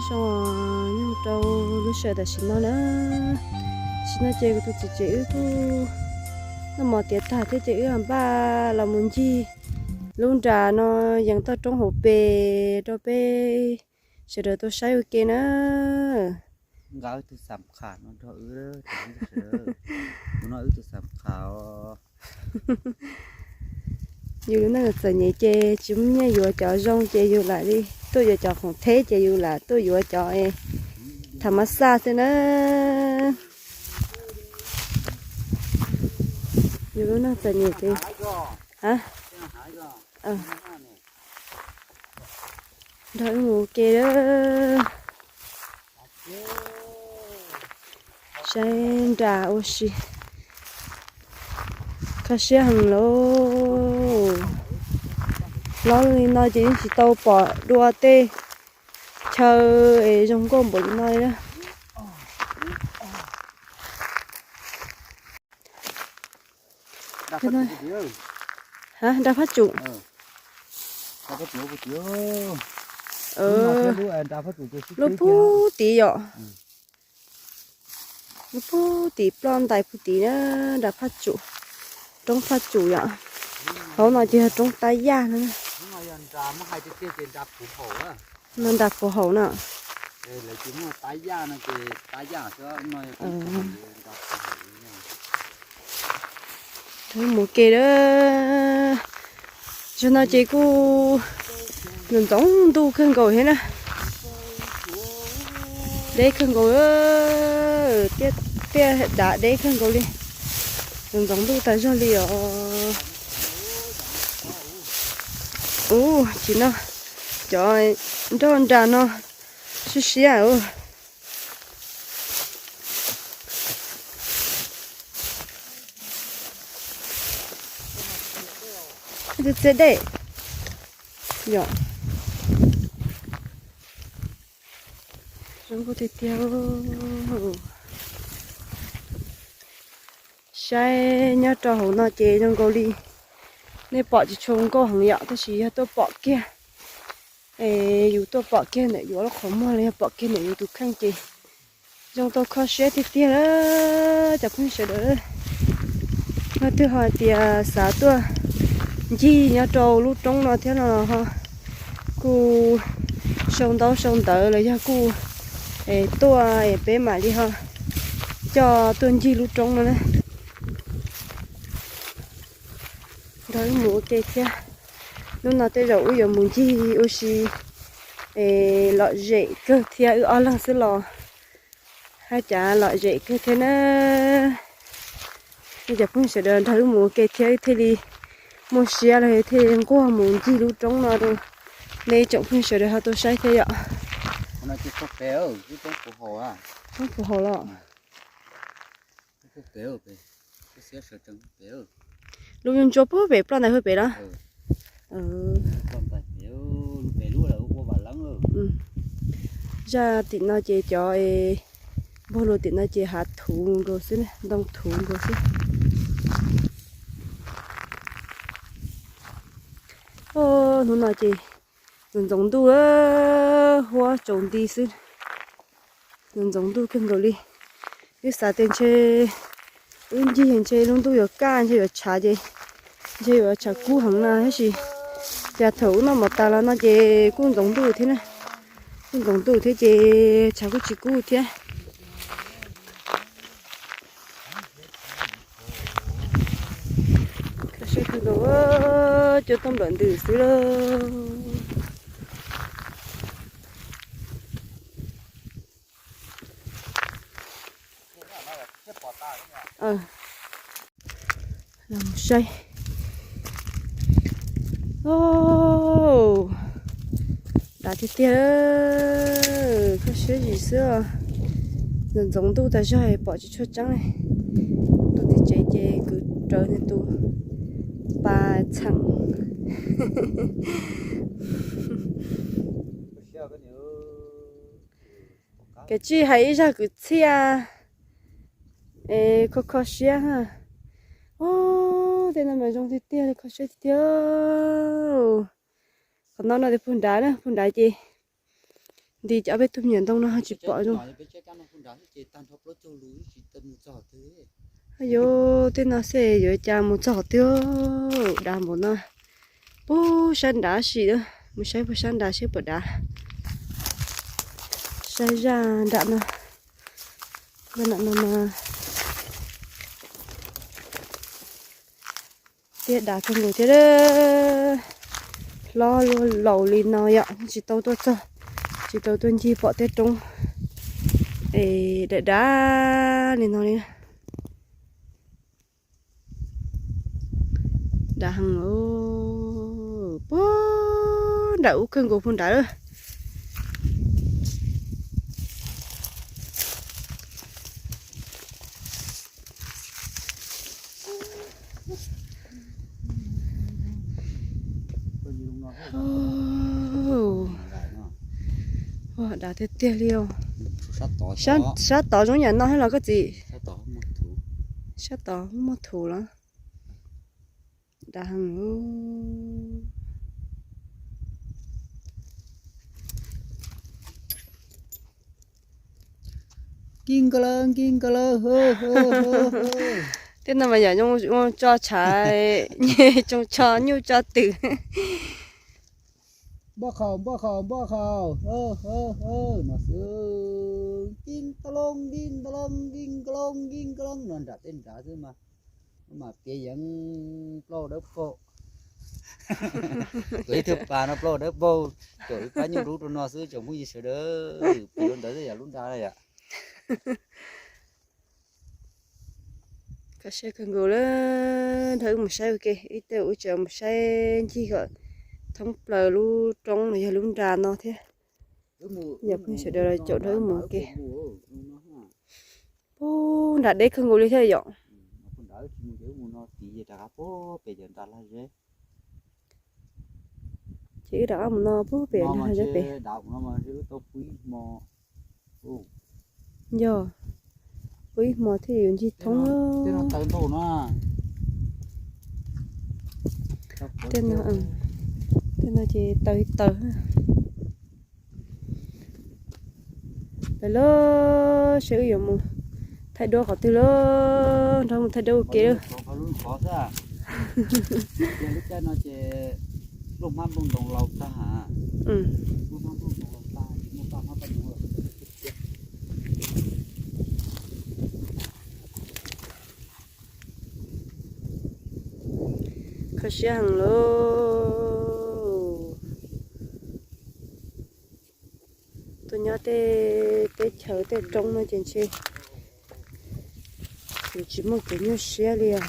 Tso nyob rau lub sij hawm tam sim no na, tam sim no ces kuv tus txiv tsev wb kuj noj mov tiav tag thiab ces wb npaj los mus ncig lub nram no yees toj roob hauv pes rau peb sawv daws tau saib ua ke na. Nqa wb tus xam kham no nrog wb, tus no wb tus xam kham os. Yus lub neej txom nyem ces tsis muaj nyiaj yuav cov zoo ces yus lam li tuaj yuav cov khoom theb ces yus lam tuaj yuav cov tham mas xaj xwb na. Yus lub neej txom nyem ces nrog wb mus ua ke lawm. Saib nram ua si, kho siab heev lauj. Hlob li no ces yeej tsis tau pom dua tej chaw es zoo nkauj npaum li no li na. Nra phab tsum. Lub pug tid yom. Lub pug tid ploj ntais pug tid na, nra phab tsum, roob phab tsum yom. Hauv no ces yog roob tab yaj no. No nra puv haum na. Mus ke lawm. Zaum no ces kuj ntxoov ntxoov ntuj kawg nkaus thiab na. Deb kawg nkaus, tiaj dav deb kawg nkaus li. Ntxoov ntxoov ntuj tas zog li os. Ub, tsis no, cov nroj nra no siab siab. Txias dej yom. Zoo nkauj tiag tiag. Saib nyob rau hauv no ces zoo nkaus li nej pom tsis tshua nkauj heev yom, tab sis yog tuaj pom kiag, es yus tuaj pom kiag ntawm yus ob lub qhov muag los yog pom kiag ntawm yus tus kheej ces zoo tau kho siab tiag tiag lawm cov phooj ywg sawv daws. Leej twg ho hais tias xav tuaj ncig nyob rau lub roob no thiab no ho kuj sau ntaub sau ntawv los yog kuj tuaj es peb mam li ho coj tuaj ncig lub roob no na. Nrog wb mus ua ke thiab. Hnub no tej zaum wb yuav mus ncig ua si lom zem kawg thiab, wb ob leeg xwb los haj cav lom zem kawg thiab na. Nej cov phooj ywg sawv daws nrog wb mus ua ke thiab wb thiaj li muaj siab los thiaj li nquag mus ncig lub roob no rau nej tsoom phooj ywg sawv daws ho tau saib thiab yom. Roob puv haum los. Lub nyuag ntsuab puag pem ploj ntais puag pem los. Zaj tim no ces cov npog luas tim no ces hav thuv nkaus xwb, ntoo thuv nkaus xwb. Hnub no ces ntxoov ntxoov ntuj, huab tsaus nti xwb. Ntxoov ntxoov ntuj kawg nkaus li. Wb xav tias ntshe wb ncig ntshe lub ntuj yuav kaj ntshe yuav tshav ces ntshe yuav tshav kub heev na tab sis cas thaum wb noj mov tas los no ces kuj ntxoov ntuj thiab na. Kuj ntxoov ntuj thiab ces tshav kuj tsis kub thiab. Kho siab kawg nkaus, cua tuaj nplawm ntws xwb lauj. Saib, dav tiag tiag, kho siab zim xwb. Ntxoov ntxoov ntuj tas zog pom tsis tshua tseeb li. Tus tim tsev ces kwv rawv nws tus pas txheem. Kav tsij hais ib zaj kwv txhiaj es kho kho siab. Tej no mas zoo tiag tiag li, kho siab tiag tiag. Qhov no no tias puag nrad na, puag nrad ces Nti cov peb tug me nyuam ntoo no ho tsis pom zoo. Ayu, tej no xwb yuav cas mus txog qhov twg, dav npaum no. Puag sab nrad sim, mus saib puag sab nrad seb puas dav. Saib zaj nram no, zaj nram no mas tiaj dav kawg nkaus thiab. Hlob luaj laus li no yom, tsis tau tuaj txog, tsis tau tuaj ncig pom tej roob es dav dav li no li. Dav heev. Puag nram ub kawg nkaus puag nrad lawm. Dav tiag tiag li os. Sab tod zoo yam no thiab los koj txiv? Sab tod muaj thuv los. Dav heev. Nkig nka lawm, nkig nka lawm. Tej no mas yam zoo tso tshaiv, nyuj tso twm. Npaj khaus, npaj khaus, npaj khaus. No xwb, nkig nka loo, nkig nka loo, nkig nka loo, nkig nka loo no nram tej nrad xwb mas. Mas piav yeev plaub dawb paug. Tus ib tug pas no plaub dawb paug, caum ib pab nyuj dub rau no xwb tsoom phooj ywg sawv daws. Piav li ntawd xwb yam lub nra na yom. Kho siab kawg nkaus lawm, nrog wb mus saib ua ke, ib tej wb tseem mus saib ncig kom thoob plaws lub roob los yog lub nra no thiab. Yog phooj ywg sawv daws los caum nrog wb mus ua ke. Puag nram deb kawg nkaus li thiab yom. Ces wb rov qab mus no puag pem no pem. Yog, puag ib hmo thiaj yuav ncig thoob. Tej no ces taws ib taws. Lawm lauj, seb wb yuav mus thaij duab qhov twg lauj, nrog mus thaij duab ua ke lauj. Kho siab heev lauj. Tuaj nyob tej teb chaws tej roob no ces ntshe tsis muaj kev nyuaj siab li os.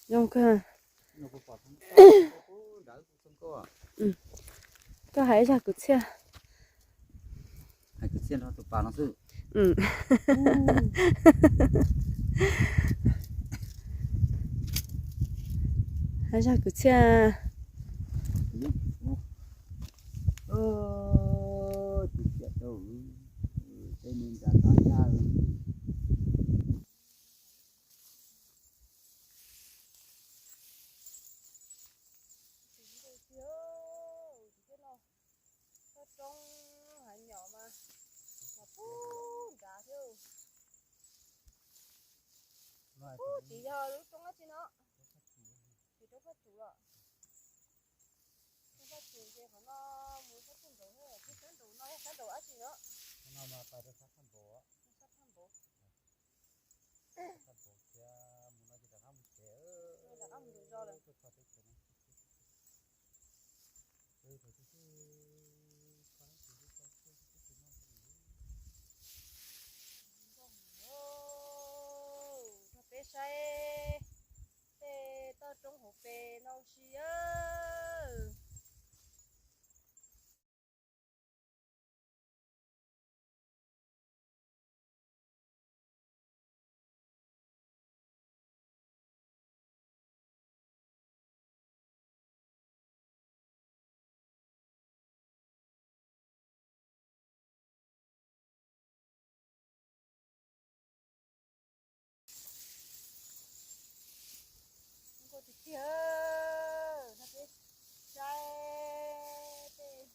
Zoo kawg. Koj hais zaj kwv txhiaj. Hais zaj kwv txhiaj. Toj roob hav nyom mas, mas puag nrad thiab. Puag tid yog lub roob dab tsi no? Ces roob Thaj Tsum los? Roob Thaj Tsum ces qhov no mus sab puag nraud, sab nraud no yog sab nraud dab tsi no? Sab Thaj Npaum. Rov qab mus zos lawm. Nrog peb saib tej toj roob hauv pes no ua si. No peb saib tej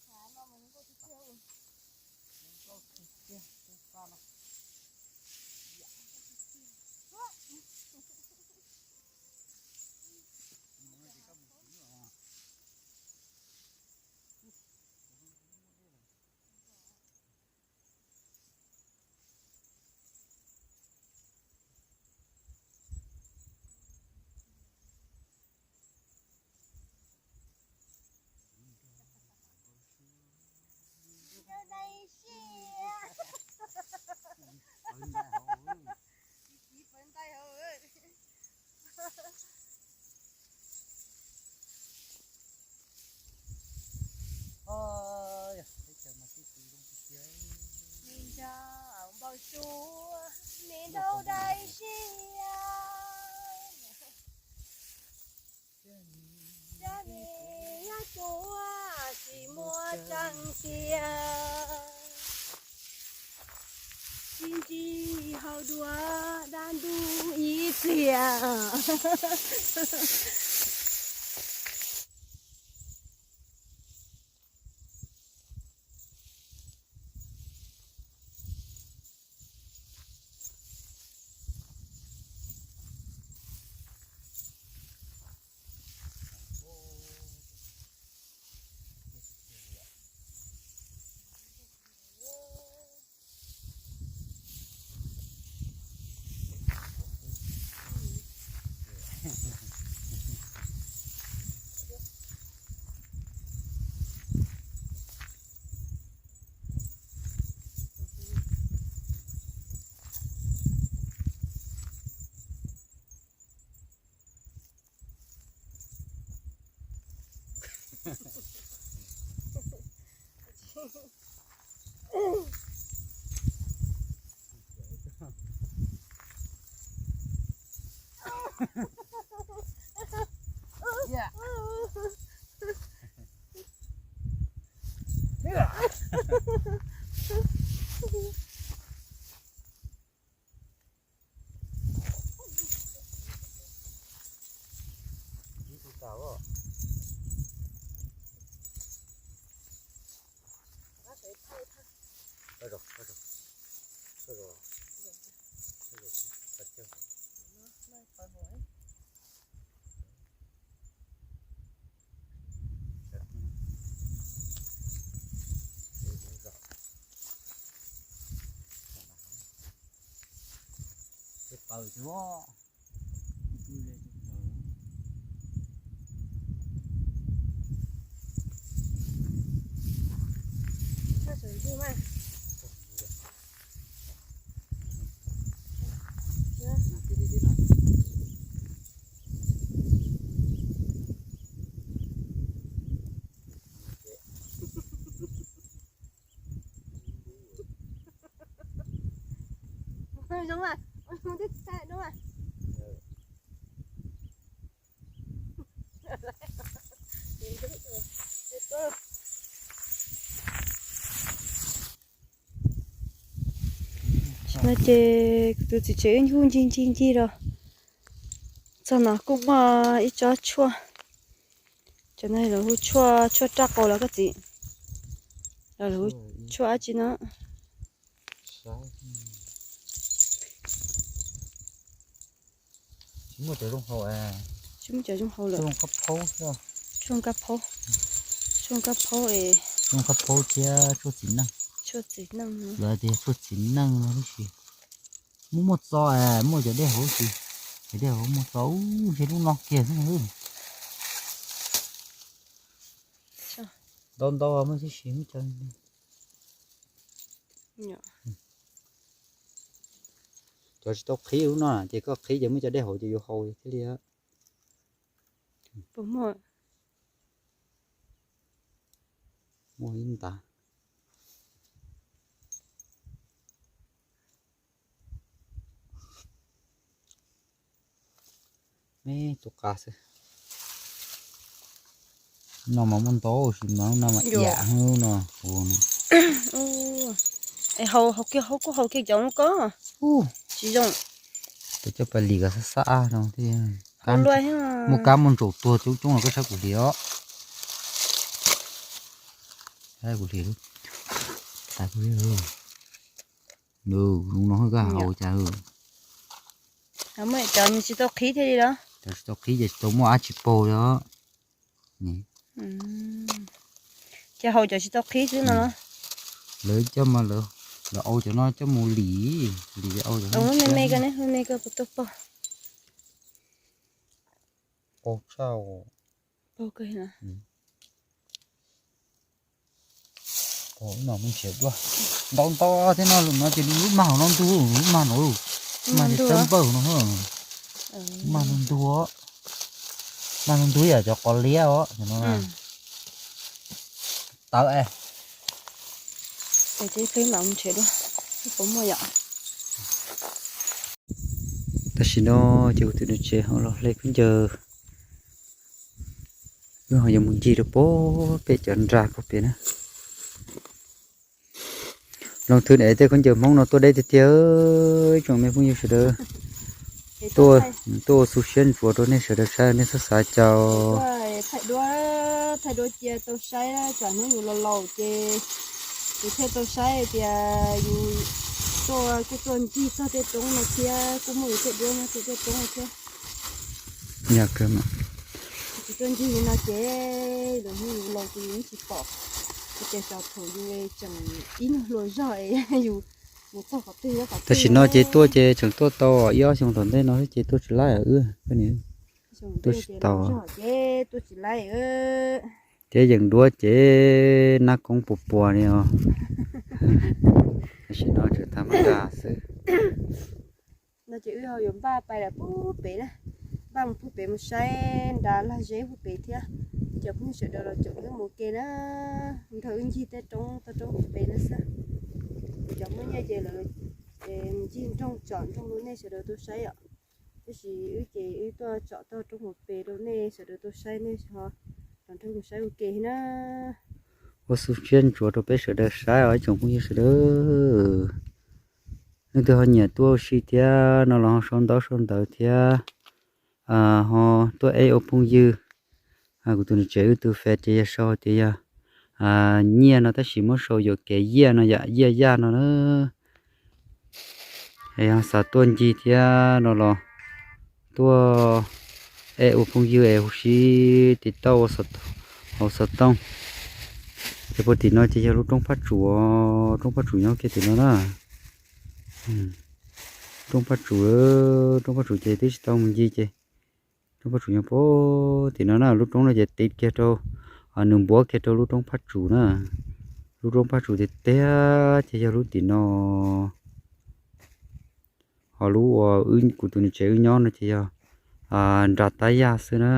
hav no mas zoo nkauj tiag tiag. Me nrau npau suav, me nrau dai sia. Cov me nyuam tsuav tsis muaj tseeb tiag, tsis ntsib hauv dua dab ntub ib txhia. Paws xwb. Zoo mas, zoo tib tag zoo mas. No ces kuv tus txiv tsev wb ncu ncig ncig ncig los txog no kuj muaj ib tsob tshuaj. Cov no lawv hu tshuaj, tshuaj raj qau los koj txiv? Los lawv hu tshuaj dab tsi no? Tsis muaj cov zoo haus. Tsis muaj cov zoo haus lawm. Tshuaj kab phaub, tshuaj kab phaub, tshuaj kab phaub es, tshuaj kab phaub thiab tshuaj txiv neej. Tshuaj txiv neej, lawv tias tshuaj txiv neej no tib si. Muaj muaj txo es muaj cov dej hauv si. Cov dej hauv muaj txo ub, ntshe lub no kiag xwb. Ntau ntau muaj tib si muaj cov. Cov tsis tau qhib lub no ces koj qhib ces muaj cov dej hauv ces yuav haus thiaj li. Puas muaj? Muaj ib ntas. Me tus qas xwb. No mas muaj ntau sis mas no mas yam heev no. Es haus, haus kiag, haus kuj haus kiag cov mus koj. Tsis zoo. Tus coj pas lis kom xab xab no thiab. Muaj kab muaj ntsaum tuag coob coob los koj saib kuv hliv os. Kuv hliv, zoo no koj haus cas. Cov tsis tau qhib thiaj li los? Cov tsis tau qhib ces tsis tau muaj dab tsi paug li os. Ces haus cov tsis tau qhib xwb no los? Lawv coj mas lawv, lawv au cov no coj mus lim, lim au cov no. Me me ko ne, me me ko puas tau paug? Paug tshaj. Paug kawg. Ntau ntau thiab no, lub no ces lub mag hauv no ntug, lub mag no, lub mag ces tawb npawg no, lub mag no ntug, mag no ntug yam cov qos liab os. Tawv es. Tam sim no ces kuv tus niam tsev ho los hle khaub ncaws, wb ho yuav mus ncig rau pem cov nra pem na. Loo thwm es tej khaub ncaws Hmoob no tuaj deb tiag tiag, tsoom me phooj ywg sawv daws. Tuaj ua xu siab ntsuav rau nej sawv daws saib, nej txhob xav cas. Thaij duab cia tau saib, tsam hnub yus laus laus ces yus thiaj tau saib tias yus tuaj kuj tuaj ncig txog tej roob no thiab, kuj muaj yus tej duab nyob tej roob no thiab. Yog kawg mas. Tsis tuaj ncig li no ces lwm hnub yus laus ces yus tsis pom, ces thaum yus tseem ib nyuag hluas zog es yus mus txog qhov twg. Tam sim no ces tuaj ces tseem tuaj tau ib ob xyoo tom ntej no ces tuaj tsis laib wb, tuaj tsis tau. Ces tuaj tsis laib. Thiab yeem duab ces nab koob puas puas li os. Tam sim no tseem tag mab nra xwb. No ces wb yuav npaj pais lawm pub pem na, npaj mus pub pem mus saib nra lag zeb pub pem thiab. Cov phooj ywg sawv daws los tsoom wb mus ke na, nrog wb ncig tej roob toj roob pub pem na xwb. Cov muaj nyiaj ces lawv mus ncig nroog tsom nroog rau nej sawv daws tau saib os. Tab sis wb ces wb tuaj tsom toj roob pub pem rau nej sawv daws tau saib, nej ho los nrog wb saib ua ke na. Ua xu siab ntsuav rau peb sawv daws saib os ib tsoom phooj ywg sawv daws. Leej twg ho nyiam tuaj ua si thiab no los ho sau ntaub sau ntawv thiab, ho tuaj eb ua phooj ywg. Kuv tus niam tsev wb tus fej ces yog sau tias yog nyiaj no tab sis muab sau yuam kev yiaj no yom, yiaj yaj no na. Es yog xav tuaj ncig thiab no los tuaj eb ua phooj ywg es huv si tiv tauj hauv xov tooj. Ces puag tim no ces yog lub roob Phaj Tsum, roob Phaj Tsum nyob kiag tim no na. Roob Phaj Tsum, roob Phaj Tsum ces twb tsis tau mus ncig ces roob Phaj Tsum nyob puag tim no na, lub roob no ces tiv kiag rau, nws npuab kiag rau lub roob Phaj Tsum na. Lub roob Phaj Tsum tiag tiag ces yog lub tim no. Ho lub uas kuv tus niam tsev wb nyob no ces yog nram tab yaj xwb na.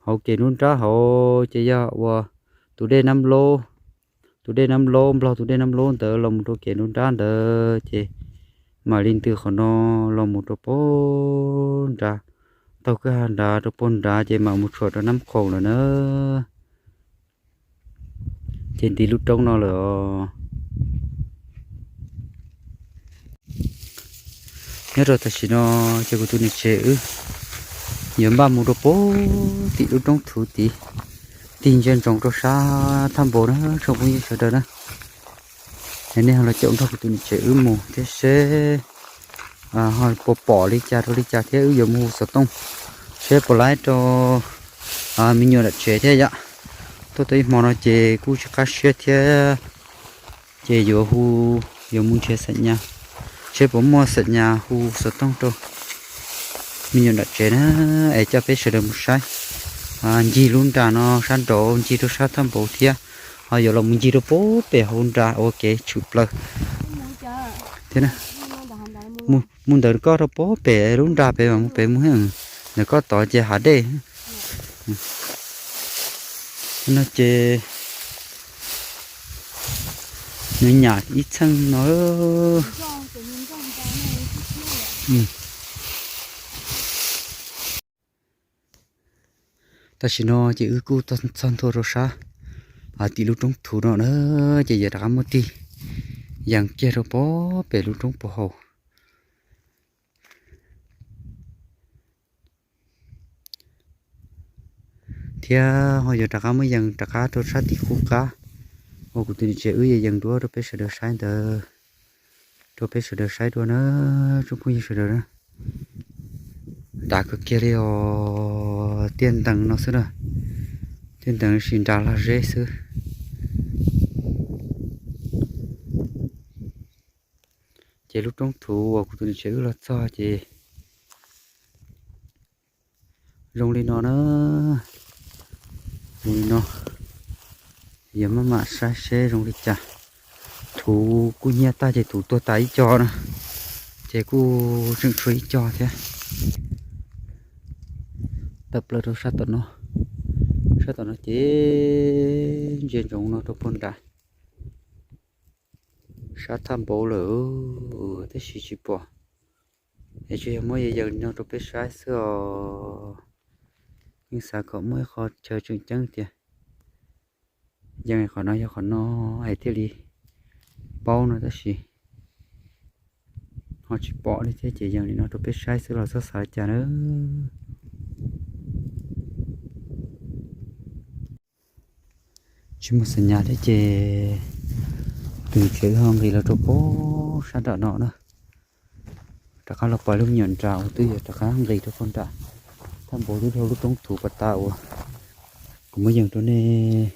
Hauv kev nruab nrab hauv ces yog uas tus dej Nab Laub, tus dej Nab Laub, Nplog tus dej Nab Laub ntawd los mus rau kev nruab nrab ntawd ces mam li ntws qhov no los mus rau puag nrad, taug kwj ha nrad rau puag nrad ces mam mus tshuam rau Nab Khoom lawm na. Ces nti lub roob no lawm os. Nyob rau tam sim no ces kuv tus niam tsev wb yuav npaj mus rau puag tim lub roob thuv tid, tig ntsia ntsoov rau sab thaj npau na tsoom phooj ywg sawv daws na. Es nej ho los caum nrog kuv tus niam tsev wb mus thiab seb ho puas pom li cas rau li cas thiab wb yuav mus hu xov tooj seb puas laib rau me nyuam nram tsev thiab yom. Tuaj tau ib hmo no ces kuj tsis qab siab thiab, ces yuav hu, yuav mus nrhiav xam nyas, seb puas muaj xam nyas hu xov tooj rau me nyuam nram tsev na, es coj peb sawv daws mus saib, ncig lub nra no sab nraud ncig rau sab thaj npau thiab, ho yuav los mus ncig rau puag pem hauv nra ua kev tshwm plaws thiab. Mus ntawm koj rau puag pem lub nra pem mas mus pem mus, ntawm koj tod ces hav dej no ces nws nyam ib txheej no. Tam sim no ces wb kuj txog ntua rau sab tim lub roob thuv no na, ces yuav rov qab muab tig yees kiag rau puag pem lub roob puag hauv. Thiab ho yuav rov qab muab yees rov qab rau sab tim qub qab uas kuv tus niam tsev wb yees duab rau peb sawv daws saib ntawd, rau peb sawv daws saib dua na, tsoom phooj ywg sawv daws na. Dav kawg kiag li os, tiaj ntees no xwb na, tiaj ntees sis nra lag zeb xwb. Ces lub roob thuv uas kuv tus niam tsev wb los txog ces zoo li no na, zoo li no. Yog maj mam saib seb zoo li cas. Thuv kuj hnyiab tag ces thuv tuag tas ib co na, ces kuj tseem tshuav ib co thiab. Tawm plaws rau sab tom no, sab tom no ces ntsia ntsoov no rau puag nram sab thaj npauv lawm, tab sis tsis pom. Es tsuas yog muab yees yees no rau peb saib xwb os. Yeej xav kom muaj ib qho chaw tseem ceeb tias yees qhov no yog qhov no es thiaj li paub no tab sis ho tsis pom li thiab ces yees li no rau peb saib xwb los txhob xav li cas na. Tsis muaj xas nyas thiab ces tus niam tsev ho nqis los rau puag sab nram no na. Rov qab los pom lub me nyuam nras uas twb yog rov qab nqis rau puag nram thaj npauv twb dhau lub roob thuv pas tas uas kuv muab yees rau nej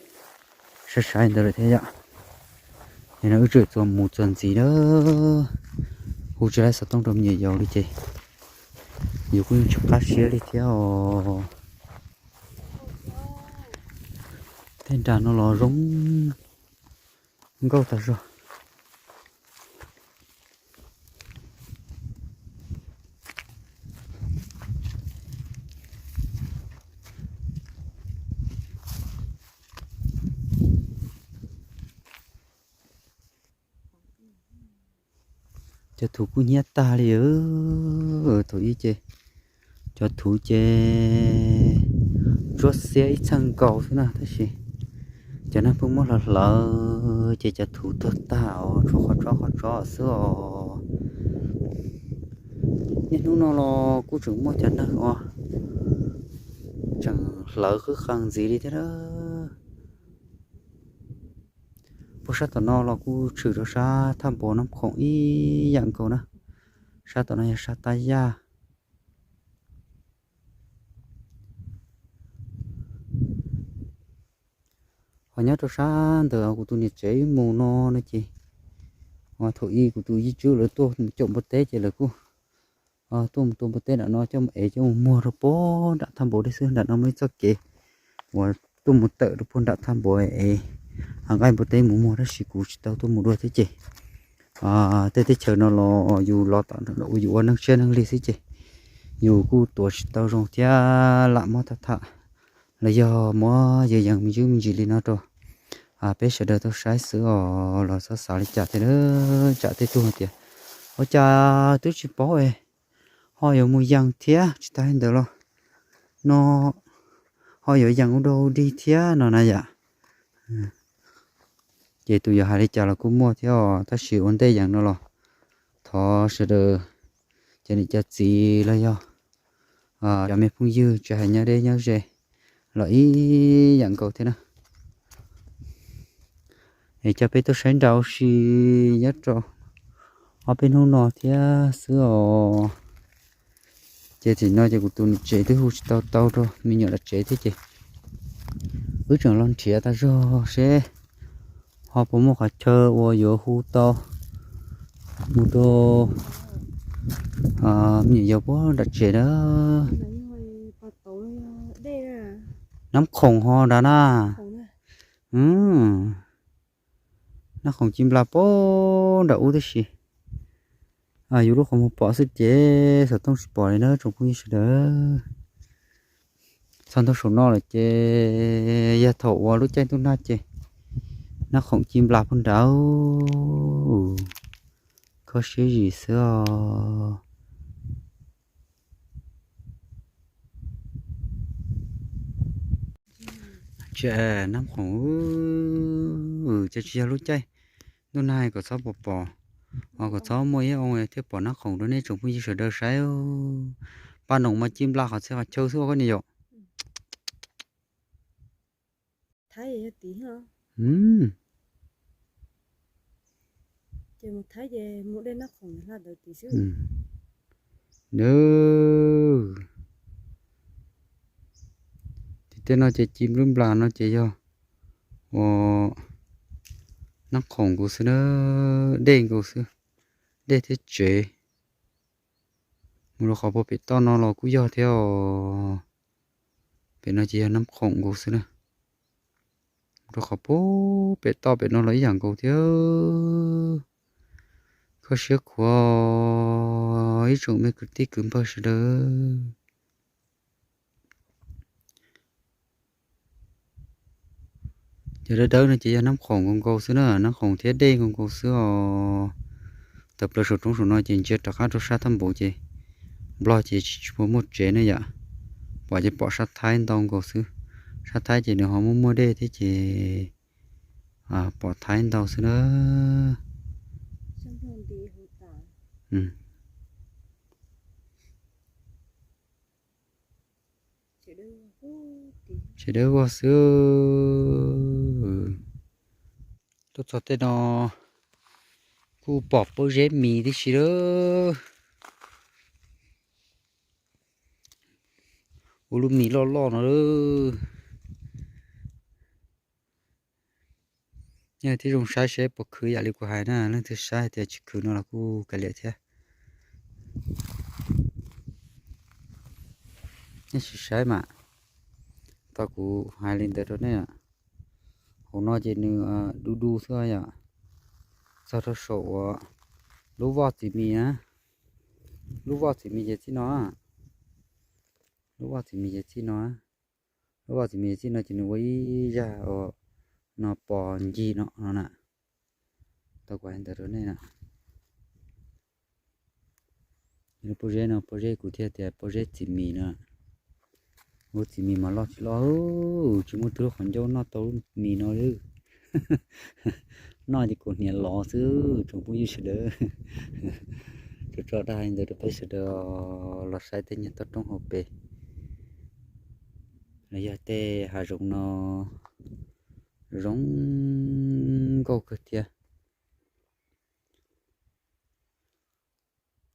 saib saib ntawd lawm thiab yom. Nim no wb tseem txuas mus txuas ntxiv na, hu tsis tau xov tooj rau me nyuam yaus li ces yus kuj yeej tsis qab siab li thiab os. Tej nram no los zoo nkauj tas zog. Cov thuv kuj hnyiab tag li, thaum ub ces cov thuv ces ntsuab xiab ib txheej nkaus xwb na, tab sis cov neeg pheej muab hlawv hlawv ces cov thuv tuag tag os, tshuav qhov tsob qhov tsob xwb os. Niaj hnub no los kuj tseem muaj cov neeg uas tseem hlawv qwb qees ntxiv li thiab na. Puag sab tom no los kuj tshwm rau sab thaj npauv Nab Khoom ib yam nkaus na. Sab tom no yog sab tab yaj. Ho nyob rau sab ntawm kuv tus niam tsev mus no no ces, thaum ub kuv tus yij tswb lawv tuaj mus caum npua teb ces lawv kuj tuaj mus tua npua teb nram no coj mus ev coj mus muag rau puag nram thaj npauv thiab xwb. Nram no muaj ib txoj kev uas tuaj mus tawm rau puag nram thaj npauv es nqa npua teb mus muag tab sis kuv tsis tau tuaj mus dua thiab ces tej teb chaws no los yus los tom yus ua neeg tsiaj neeg lig xwb ces yus kuj tuav tsis tau zoo thiab lam muab tham tham los yog muab yees yees me ntsis me ntsis li no rau peb sawv daws tau saib xwb os, los txhob xav li cas thiab na. Tsam tej tug hais tias ua cas twb tsis paub es ho yuav mus yees thiab, tsis tas li ntawd los no ho yuav yees ua dog ua dig thiab no na yom. Ces tus yuav hais li cas los kuj muaj thiab os, tab sis ua ntej yees no los thov sawv daws cov niam cov txiv los yog cov me phooj ywg tsis hais nyob deb nyob ze los ib yam nkaus thiab na. Es coj peb tuaj saib nrau si nyob rau ob peb hnub no thiab xwb os. Ces thaum no ces kuv tus niam tsev twb hu tsis tau tau rau me nyuam lawv tsev thiab ces wb tseem los nrhiav tag zog seb ho puas muaj qhov chaw uas yuav hu tau mus rau me nyuam yaus puag nram tsev na. Nab Khoom ho nrad na. Nab Khoom ci nplas puag nram ub tib si. Yus lub qhov muag pom xwb ces xov tooj tsis pom li na tsoom phooj ywg sawv daws. Txog ntua saum no lawm ces yog thaum uas lub caij ntuj nag ces Nab Khoom ci nplas puag nrad, kho siab zim xwb os. Nab Khoom, ces tsis yog lub caij ntuj nag kom txhob pom pom, kom txhob muaj ib oo thiaj pom Nab Khoom rau nej tsoom phooj ywg sawv daws saib. Paj noom mas ci nplas qhov txhia qhov chaw xwb koj niam yom. Thaib yog tim os. Ces mus Thaib ces mus dej Nab Khoom hla ntawd tim xwb. Nws tim tej no ces ci nplub nplas no ces yog ua Nab Khoom nkaus xwb na, dej nkaus xwb, dej thiab tsev. Mus rau qhov puag pem toj no los kuj yog thiab os. Pem no ces yog Nab Khoom nkaus xwb na. Mus rau qhov puag pem toj pem no los ib yam nkaus thiab. Kho siab khuav ib tsoom me kwv tij kwv npawg sawv daws. Cov dawb dawb no ces yog Nab Khoom nkaus nkaus xwb na, Nab Khoom thiab dej nkaus nkaus xwb os. Tawm plaws saum roob saum no ces ntsia rov qab rau sab Thaj Npuv ces Nplog ces tsis tshua muaj tsev ne yom. Pom ces pom sab Thaib ntau nkaus xwb. Sab Thaib ces nws ho muaj muaj dej thiab ces pom Thaib ntau xwb na. Tsev dawb vog xwb. Tuaj txog tej no kuj pom pob zeb mis tib si lawm. Ua lub mis loj loj no lawm. Nyob thiab zoo saib seb puas khwv yam li kuv hais na, leej twg saib hais tias tsis khwv no los kuj kav liam thiab. Nej sim saib mas, tau kuv hais li ntawd rau nej. Hauv no ces nws du du xwb yom. Txog rau saum uas lub voj txiv mis na, lub voj txiv mis ces txij no, lub voj txiv mis ces txij no, lub voj txiv mis txij no ces nws ua ib zaj uas no pos ncig no no na. Tau kuv hais ntawd rau nej na. Pob zeb no pob zeb kuv thiaj tias pob zeb txiv mis no. Lub txiv mis mas loj tsis loj, tsis muaj twg lub qhov ncauj noj tau lub mis no li. Noj ces kuv hniav los xwb tsoom phooj ywg sawv daws. Tso tso dag li ntawd rau peb sawv daws los saib tej nyuag toj roob hauv pes los yog tej hav zoov no zoo nkauj kawg thiab.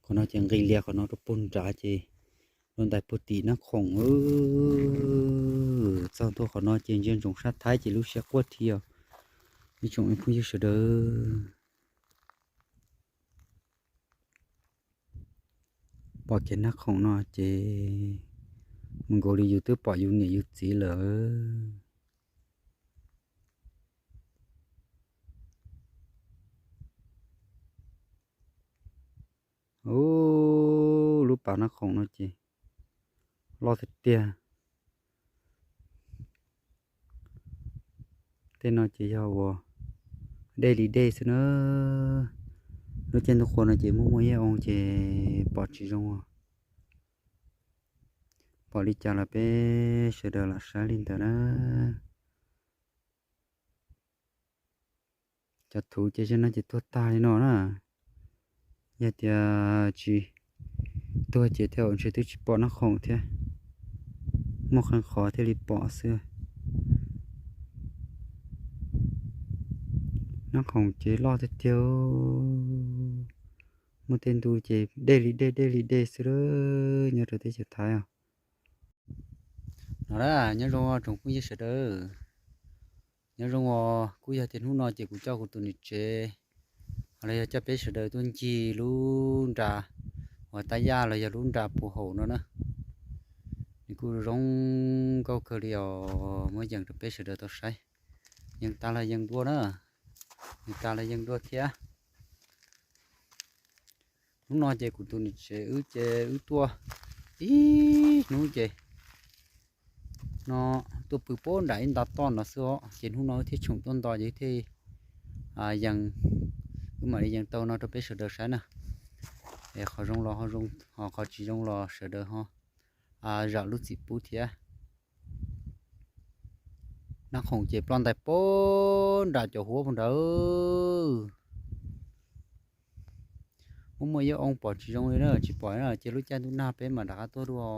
Qhov no ces nqis lias qhov no rau puag nrad ces dua ntais puag tim Nab Khoom. Txog ntua qhov no ces ntsia ntsoov sab Thaib ces lub siab quaj thiab. Ib tsoom phooj ywg sawv daws, pom kev Nab Khoom no ces mus nkaus li yus twb pom yus niam yus txiv lawm. Ub, lub pas Nab Khoom no ces loj tiag tiag. Tej no ces yog uas dej li dej xwb na. Lub caij ntuj qhua no ces muaj muaj yeeb oo ces pom tsis zoo. Pom li cas los peb sawv daws lam saib li ntawd na. Cov thuv ces zaum no ces tuag tag li no na. Yog tias tsis tuag ces tej zaum ntshe twb tsis pom Nab Khoom thiab. Muaj qee qhov thiaj li pom xwb. Nab Khoom ces loj tiag tiag. Muaj tej ntu ces dej li dej dej li dej xwb nyob rau teb chaws Thaib os. No na, nyob zoo tsoom phooj ywg sawv daws. Nyob zoo os, kuj yog tias hnub no ces kuv coj kuv tus niam tsev los yog coj peb sawv daws tuaj ncig lub nra uas Tab Yaj los yog lub nra puag hauv no na. Nws kuj zoo nkauj kawg li os, muab yees rau peb sawv daws tau saib. Yees tas los yees dua na, yees tas los yees dua thiab. Hnub no ces kuv tus niam tsev wb ces wb tuaj ib hnub ces no tuaj pw puag nram ib nta toj no xwb os, ces hnub no wb thiaj tshoom tuaj nto ces wb thiaj yees, wb mam li yees tau no rau peb sawv daws saib na. Es qhov zoo los ho zoo, ho qhov tsis zoo los sawv daws ho zam lub txim pub thiab. Nab Khoom ces ploj ntais puag nram cov huab puag nrad. Muaj muaj yeeb oo pom tsis zoo li na, tsis pom na ces lub caij ntuj nag peb mam rov qab tuaj dua.